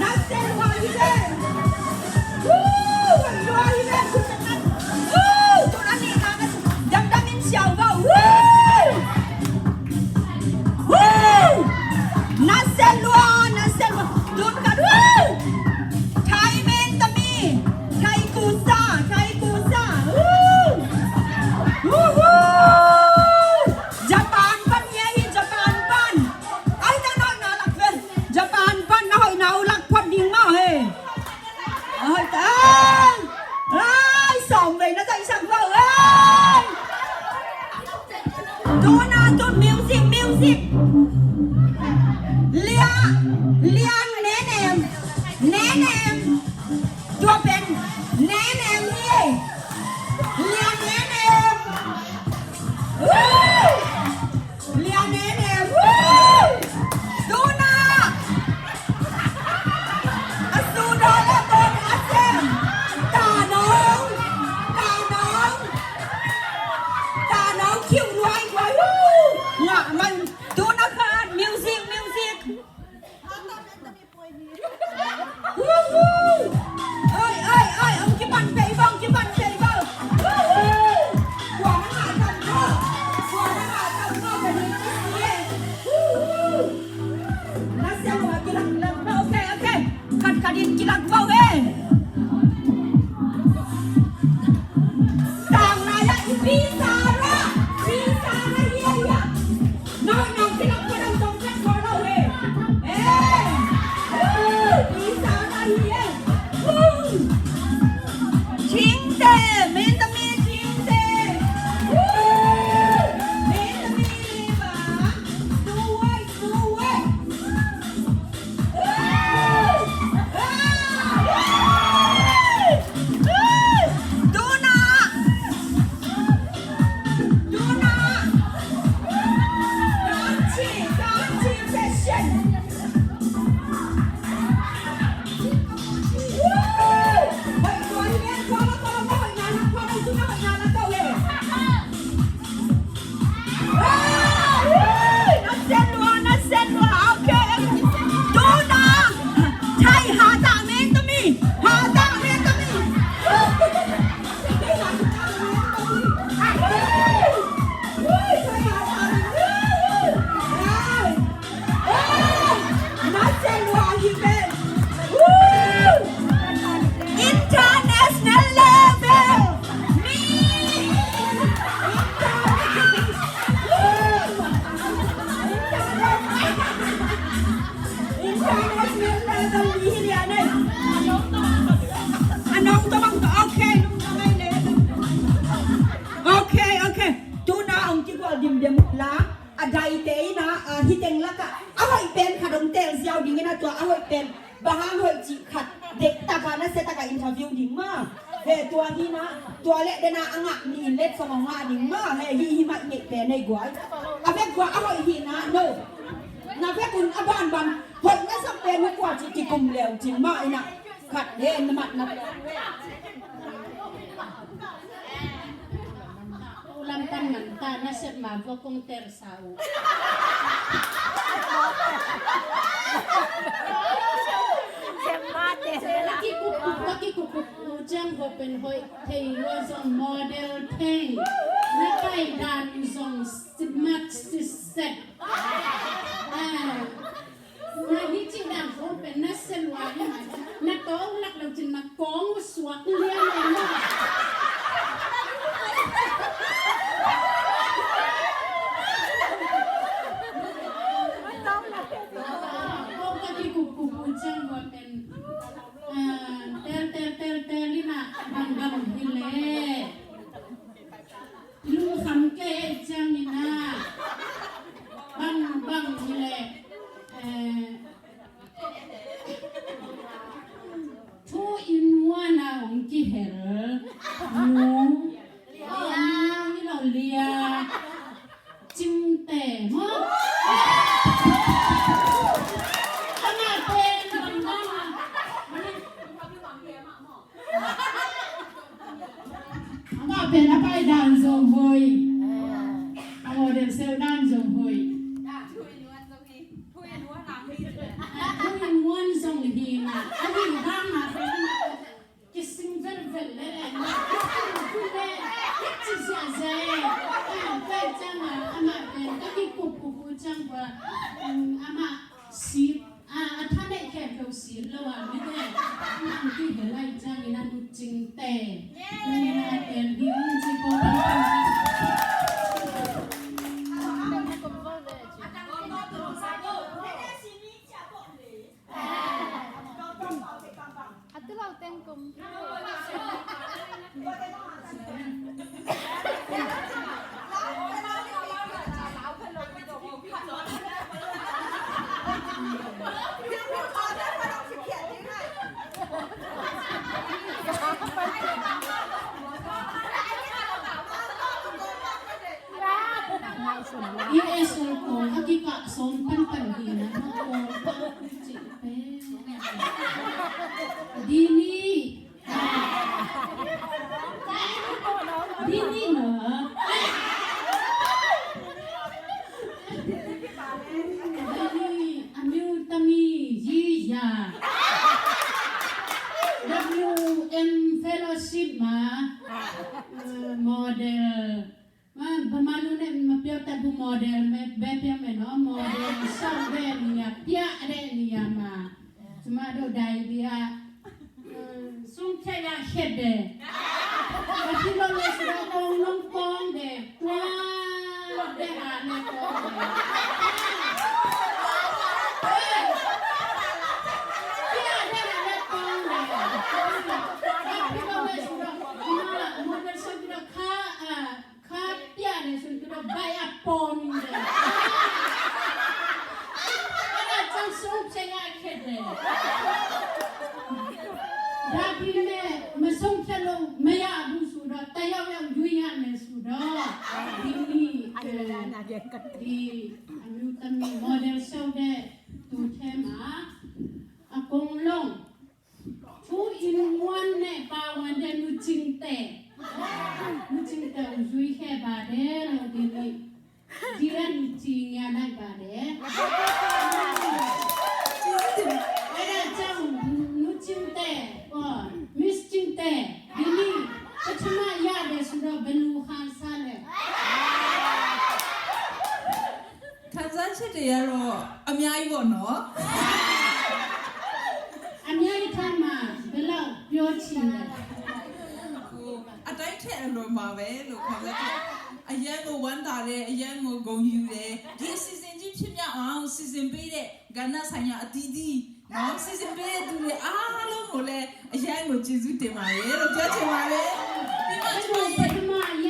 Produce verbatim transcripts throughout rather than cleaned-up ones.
Nasia lua hi ve. Woo! Hoih lua hi ve. Woo! Tun a nihna na damdam in siau va. Woo! Woo! Nasia lua, nasia lua. Tun khat. Woo! Thai men tami. Thai kusa, Thai kusa. Woo! Woohoo! Japan pan hi, hi Japan pan. Ai, ta na, na lak ven. Japan pan na hoihna uh lak phot ding mah he. A hoih ta. Ai, sawm vei na zaisak mah he. Tuna tun music, music. Lia, Lian Nenem, Nenem. Tua pen Nenem hi. Lian Nenem. Woo! Lian Nenem. Woo! Tuna. A su daw la ton a sem. Tanong. Tanong. Tanong kiu luai luai. Woo! Ngah man. Tuna khat. Music, music. Woohoo! Oi, oi, oi, hong kipan pei bang, kipan pei bang. Woohoo! Kua na ngah tam ko. Kua na ngah tam ko, ka ni ka si e. Woohoo! Na siang wa kilak, kilak, okay, okay. Khat khat in kilak bau e. Tang na ya, i pi Sarah, pi Sarah, ya, ya. No, no, kilak ko dang tong kat ko lo e. Eh. Woo, pi Sarah hi e. Woo. Thingte, Mintami Thingte. Woo. Mintami Liva. Suwai, suwai. Woo. Woo. Woo. Duna. Duna. Don't cheat, don't cheat, session. International level. International level. Okay. Okay, okay. Tuna hong kigual dimdem la. A daite in a, a, hih teng lakah a hoih pen khat hong tel ziau ding in a, tua a hoih pen bang hang hoih cih khat deih taka nasia taka interview ding mah. He tua hi in a, tua leh den a a ngah nih in letsong a ngah ding mah. He hih hih mah i neih pen ei guai. A vek guai a hoih hi in a, no. Na vek un a banban hoih na sak pen uh kua cih kikum leu cin mah in a, khat he na mat na. Lam pan man ta na sep ma vua kong ter. Ka kikup, ka kikup, kikup ciang vo pen hoih thei lua zong model thei. Na kai dan zong smart siset. Ah. Na hi cih dan vo pen na selua hi. Na tawng lak lo cin na kawng suak lian lian. Kong ka kikup kup uh ciang ua pen, ah, tel, tel, tel, tel in a bang bang hi leh. Lungkham kei ciang in a bang bang hi leh, eh, two in one a hong kihe. Ki he lai chang ina nu ching te. Ina ten hi un chi ko pan pan. A tu lo teng kum. U S A kong a kikah sawm panpan hi na, na kong pa cih pe. Dini. Dini na. Dini, a miu tami, yi ya. W M Fellowship ma, eh, model. Ma, ba ma nu ne ma piau ta bu model me, be piau me no, model sau de ni ya, pia de ni ya ma. Cuma do dai dia. Sung kia ya khet de. Ba ti lo le su da kong long kong de. Tua de ha le kong de. Pia de ha le kong de. Ba ti lo le su da. Ma, model sau ki da ka, ah, Kha pia ne sun kira bai a pon de. Ana chang sung chang a khet de. Da pi ne ma sung kya lo ma ya bu su da ta ya ya yu ya ne su da. Di ni di a miu ta mi model sau de tu the ma a kong long. Thu in muan ne pa wan de nu ching te. Nu ching te u zui khe ba de lo de ni. Di la nu ching ya nai ba de. Ena chang nu ching te. Oh, Miss Ching te. Di ni. Ka chama ya de su do benu khan sa le. ခံစားချက်တွေကတော့အများကြီးပေါ့နော်။ အများကြီးထားမှာဘယ်လောက်ပြောချင်လဲ။ ဟိုအတိုင်းထက်အလွန်ပါပဲလို့ခံစားချက်အရမ်းကိုဝမ်းသာတယ်အရမ်းကိုဂုဏ်ယူတယ်ဒီအစီအစဉ်ကြီးဖြစ်မြောက်အောင်စီစဉ်ပေးတဲ့ကဏ္ဍဆိုင်ရာအသီးသီးနော်စီစဉ်ပေးတဲ့သူတွေအားလုံးကိုလည်းအရမ်းကိုကျေးဇူးတင်ပါတယ်လို့ပြောချင်ပါတယ်ဒီမှာကျွန်တော်ရဲ့ပထမရရ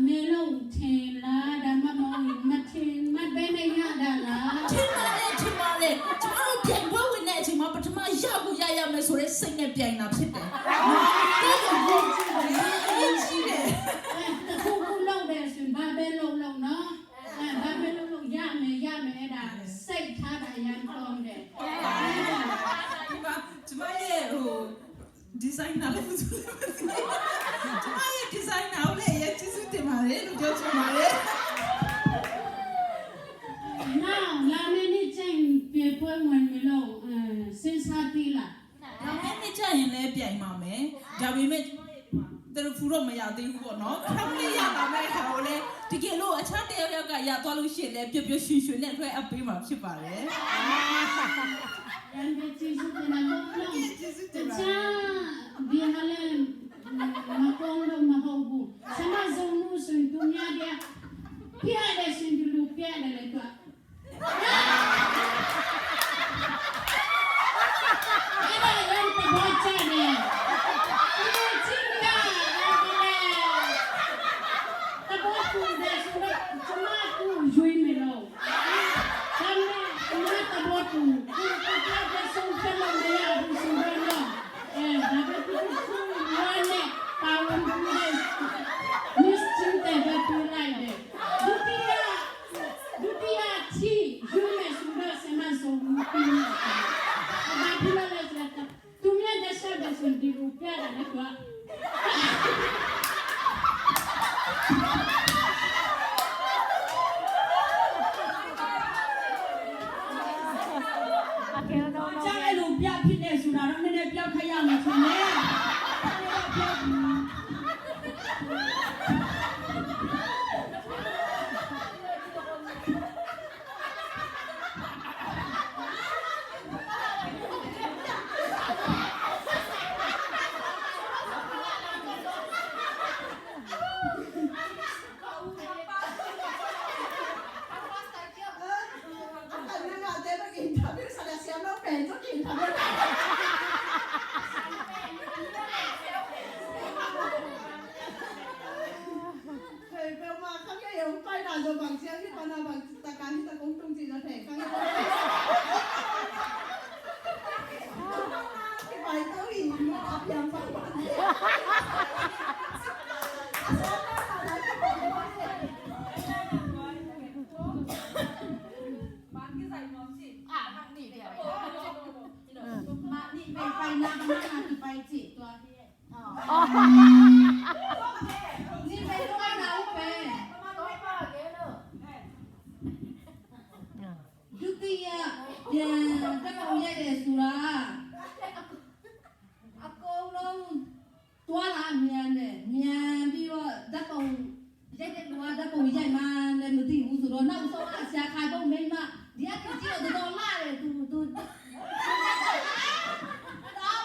မယ်လို့ထင်လားဒါမှမဟုတ်မထင်မှတ်ဘဲနဲ့ရတာလားထင်ပါတယ်ထင်ပါတယ်ကျွန်တော်တို့ပြိုင်ပွဲဝင်တဲ့အချိန်မှာပထမရကိုရရမယ်ဆိုတဲ့စိတ်နဲ့ပြိုင်တာဖြစ်တယ်နော်ဒါကိုယုံကြည်တယ်အရေးကြီးတယ်အဲတခုခုလုပ်တယ်ဆိုရင်ဘာပဲလုပ်လုပ်နော်အဲဘာပဲလုပ်လုပ်ရမယ်ရမယ်အဲ့ဒါစိတ်ထားတာရမ်းကောင်းတယ်ဒီမှာကျွန်မရဲ့ဟို designer လည်းမသိဘူးကျွန်မရဲ့ designer ကိုလည်းအရင်ကျေးဇူးတင်ပါတယ်လို့ပြောချင်ပါတယ်။ Now လာမယ့်နှစ်ကျရင်ပြပွဲဝင်မယ်လို့အဲစဉ်းစားသေးလား။ လာမယ့်နှစ်ကျရင်လည်းပြိုင်ပါမယ်ဒါပေမဲ့ကျွန်မရဲ့ဒီမှာတရဖူတော့မရသေးဘူးပေါ့နော်ခက်လေးရလာမဲ့အခါကိုလည်းတကယ်လို့အခြားတစ်ယောက်ယောက်ကရသွားလို့ရှိရင်လည်းပျော်ပျော်ရွှင်ရွှင်နဲ့လွှဲအပ်ပေးမှာဖြစ်ပါတယ်။ ရန်ပဲကျေးဇူးတင်တာပေါ့နော်။ ကျေးဇူးတင်ပါတယ်။ တခြားဒီဟာလည်းမကောင်းလို့မဟုတ်ဘူး။ ဆရာမဇုံမှုဆိုရင်သူများတွေကပြရတယ်ဆိုရင်ဒီလိုပြရတယ်လေသူက။ အဲ့ဒါရန်သဘောကျတယ်။ သူကြည့်မရဘူးလေ။ သဘောတူတယ်ဆိုတော့ကျမသူ့ကိုရွေးမယ်လို့။ ဒါပေမဲ့ကျမသဘောတူသူပြတ်ပြတ်ဆုံးဖြတ်လို့မရဘူးဆိုတော့အဲဒါပဲသူသူ့ဝါနဲ့ပါဝင်ပြီးတဲ့ Miss ချင်းတဲ့ပဲပြလိုက်တယ်။ ဒုတိယ ဒုတိယအထီးယူမယ်ဆိုတော့ဆရာမဇော်ဦးပြီးမှာပါ။ဘာဖြစ်လို့လဲဆိုတော့သူများလက်ဆက်ပဲဆိုဒီလိုပြတာလေကွာ။အကဲတော့ကျဲလို့ပြဖြစ်နေဆိုတာတော့နည်းနည်းပြောက်ခရရမယ်ဆိုရင် Hei, peuhmah khang ei hong paina zaw bang cia, hih pana bang taka hih tak hong tung cih zaw thei khang ei. Kipai to hi, a piang bang bang. Dutia, ya, ta ko ya de sura. Ako lo. Tua la mian le, mian bi wa da pau, jai de wa da pau jai man le mu ti hu su lo na u so a sia khai bo mei ma. Dia tu ti lo do la le tu tu. Da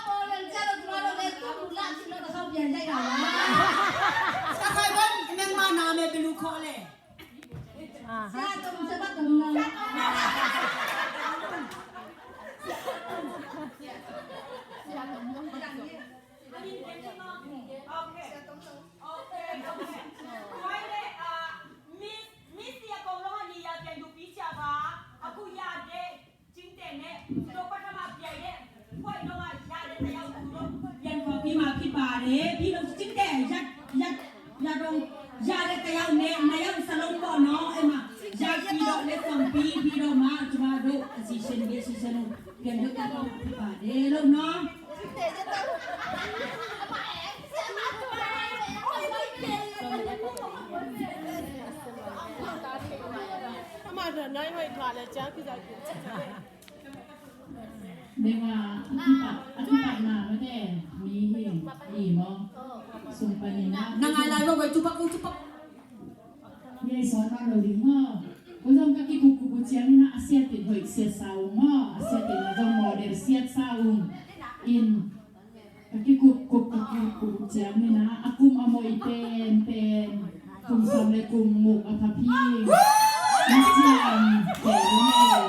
pau le sia lo tu lo le tu tu la si lo da khau pian jai ga wa. Sia khai bo mei ma na me bi lu kho le. Sia tom sia ba tom na. Denga a kipat, a kipatna mate mi hi, hi maw? Sung panin na. Na ngai lai lo wei tupak, tupak. Yei sawn a lo ding maw? Ko zong ka kikup kup uh ciangin a siat in hoih siat sa ung maw? A siat in a zong model siat sa ung. In ka kikup kup, ka kikup kup ciangin a kum a moih pen pen. Kum sawm le kum muk a pha phing. Na ciam pen maw?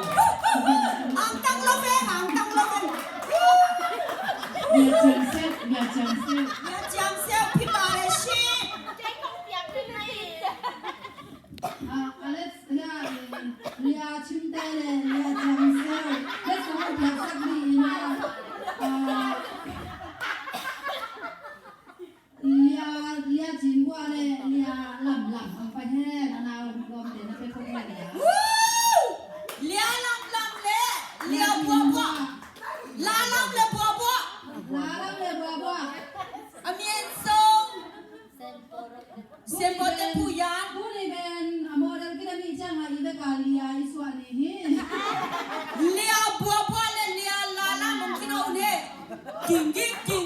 Ang tang lo ve, ang tang lo ve. Bia ciam sep, bia ciam sep. Bia ciam sep, phi pa le shi. Ah, Alex, ya, Lia Chimte le Lia Ciam Seo. Let's go, Lia Sak Li Ina. Ah, Lia, Lia Cin Bua le Lia Lam Lam. Ang pa hen, ana lom te na pe kong le Lia. Woo! Lia Lam Lam le Lia Bua Bua. La Lam le Bua Bua. La Lam le Bua Bua. A mien song. Sempo te pu yan. Buni ben a model kina mi ciang a i bek a Lia i suah ni hi. Lia Bua Bua le Lia La La mong kina un he. Ging, ging, ging,